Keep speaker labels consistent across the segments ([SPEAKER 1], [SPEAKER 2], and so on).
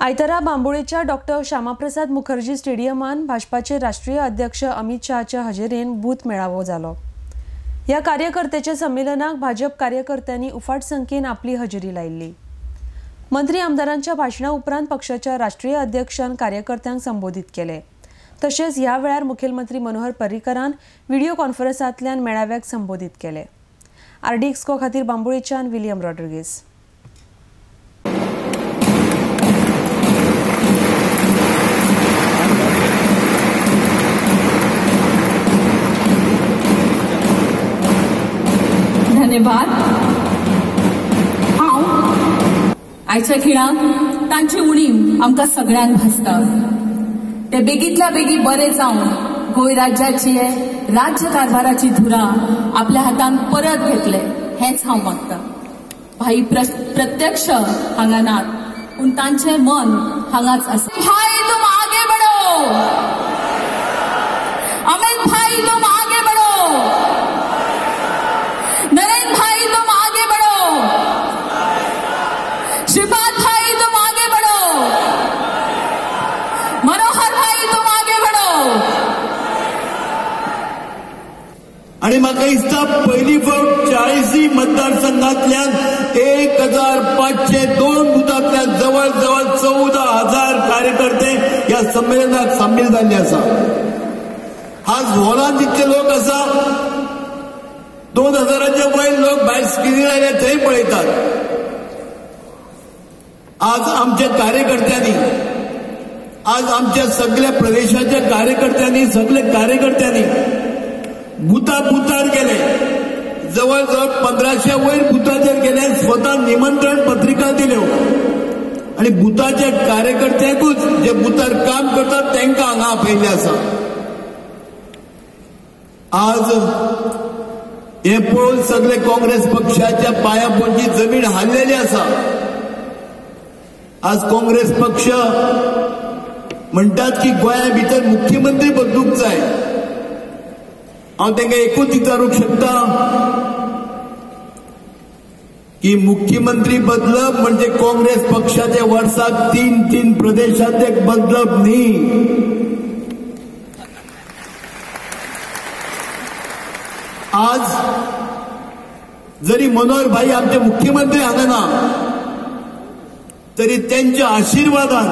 [SPEAKER 1] आयतारा बांबोळेच्या डॉक्टर श्यामाप्रसाद मुखर्जी स्टेडियमान भाजपाचे राष्ट्रीय अध्यक्ष अमित शहाच्या हजेरेन बूथ मेळावो जालो. ह्या कार्यकर्त्याच्या संमेलनाक भाजप कार्यकर्त्यांनी उफाट संख्येन आपली हजेरी लायिल्ली. मंत्री आमदारांच्या भाशणा उपरांत पक्षाच्या राष्ट्रीय अध्यक्षान कार्यकर्त्यांक संबोधित केले. तशेंच ह्या वेळार मुखेलमंत्री मनोहर पर्रीकरान व्हिडिओ कॉन्फरन्सांतल्यान मेळाव्याक संबोधित केले. आरडीएक्सको खातीर बांबोळेच्यान विलियम रॉड्रिगीस.
[SPEAKER 2] धन्यवाद. हांव आयच्या खिणाक तांची उणीव आमकां सगळ्यांक भासता. ते बेगीतल्या बेगीन बरे जावन गोंय राज्याची राज्य कारभाराची धुरा आपल्या हातान परत घेतले हेंच हांव मागता. भाई प्रत्यक्ष हांगा नात पूण तांचें मन हांगाच आसा. भाई तुम आगे बढो, अमित भाई तुम आगे बढो, नरेंद्र भाई तुम आगे बढ़ो, श्रीपाद भाई तुम आगे बढ़ो, मनोहर भाई तुम आगे बढ़ो.
[SPEAKER 3] आणि म्हाका दिसता पयली फावट 40 मतदारसंघातल्यान 1502 बुथांतल्यान जवळ जवळ 14,000 कार्यकर्ते ह्या संमेलनाक सामील जाल्ले आसा. आज हॉलान जितके लोक आसा 2000च्या वयर लोक भायर स्क्रिनीर आयले थंय पळयतात. आज आमच्या कार्यकर्त्यांनी, आज आमच्या सगळ्या प्रदेशाच्या कार्यकर्त्यांनी, सगळे कार्यकर्त्यांनी बुथा बुथार गेले, जवळ जवळ 1500 वयर बुथाचेर गेले, स्वतः निमंत्रण पत्रिका दिल्यो आणि बुथाच्या कार्यकर्त्यांकूच जे बुथार काम करतात तांकां हांगा आपयिल्लें आसा. आज हे पळोवन सगळे काँग्रेस पक्षाच्या पांया पोंची जमीन हाललेली आसा. आज काँग्रेस पक्ष म्हणटात की गोंया भितर मुख्यमंत्री बदलूंक जाय. हांव तांकां एकूच विचारूंक शकता की मुख्यमंत्री बदलप म्हणजे काँग्रेस पक्षाचे वर्साक 3-3 प्रदेशाध्यक्ष बदलप न्ही. आज जरी मनोहर भाई आमचे मुख्यमंत्री हांगा ना तरी त्यांच्या आशीर्वादान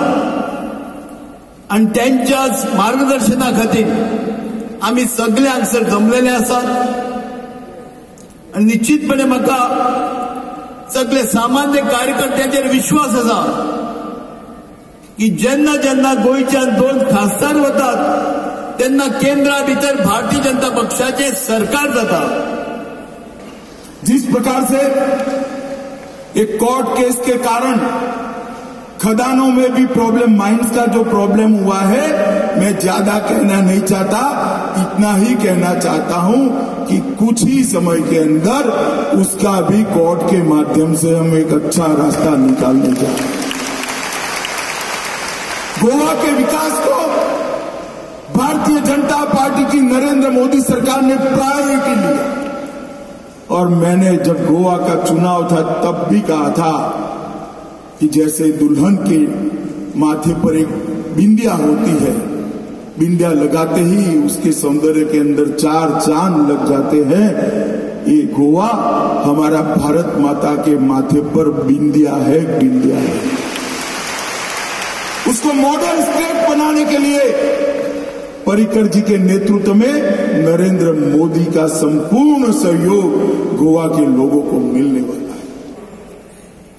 [SPEAKER 3] आणि त्यांच्याच मार्गदर्शना खातीर आमी सगळे हांगसर जमलेले आसात. आणि निश्चितपणे म्हाका सगळे सामान्य कार्यकर्त्यांचेर विश्वास आसा की जेन्ना जेन्ना गोंयच्यान 2 खासदार वतात तेन्ना केंद्रा भितर भारतीय जनता पक्षाचे सरकार जाता.
[SPEAKER 4] जिस प्रकार से एक कोर्ट केस के कारण खदानों में भी प्रॉब्लम, माइंस का जो प्रॉब्लम हुआ है, मैं ज्यादा कहना नहीं चाहता, इतना ही कहना चाहता हूं कि कुछ ही समय के अंदर उसका भी कोर्ट के माध्यम से हम एक अच्छा रास्ता निकालने जा रहे हैं. गोवा के विकास को भारतीय जनता पार्टी की नरेंद्र मोदी सरकार ने प्रायोरिटी ली और मैंने जब गोवा का चुनाव था तब भी कहा था कि जैसे दुल्हन के माथे पर एक बिंदिया होती है, बिंदिया लगाते ही उसके सौंदर्य के अंदर 4 चांद लग जाते हैं, ये गोवा हमारा भारत माता के माथे पर बिंदिया है, बिंदिया है. उसको मॉडर्न स्टेट बनाने के लिए पर्रिकर जी के नेतृत्व में नरेंद्र मोदी का संपूर्ण सहयोग गोवा के लोगों को मिलने वाला है.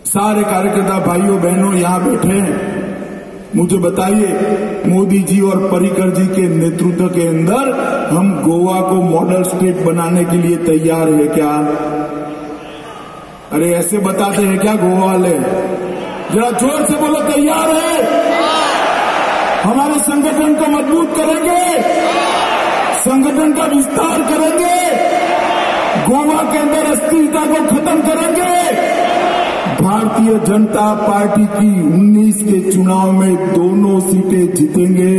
[SPEAKER 4] सारे कार्यकर्ता भाइयों बहनों यहां बैठे हैं, मुझे बताइए मोदी जी और पर्रिकर जी के नेतृत्व के अंदर हम गोवा को मॉडल स्टेट बनाने के लिए तैयार है क्या? अरे ऐसे बताते हैं क्या गोवा वाले? जरा जोर से बोलो, तैयार है? हमारे संगठन को मजबूत करेंगे, संगठन का विस्तार करेंगे, गोवा के अंदर अस्थिरता को खत्म करेंगे. भारतीय जनता पार्टी की 19 के चुनाव में दोनों सीटें जीतेंगे.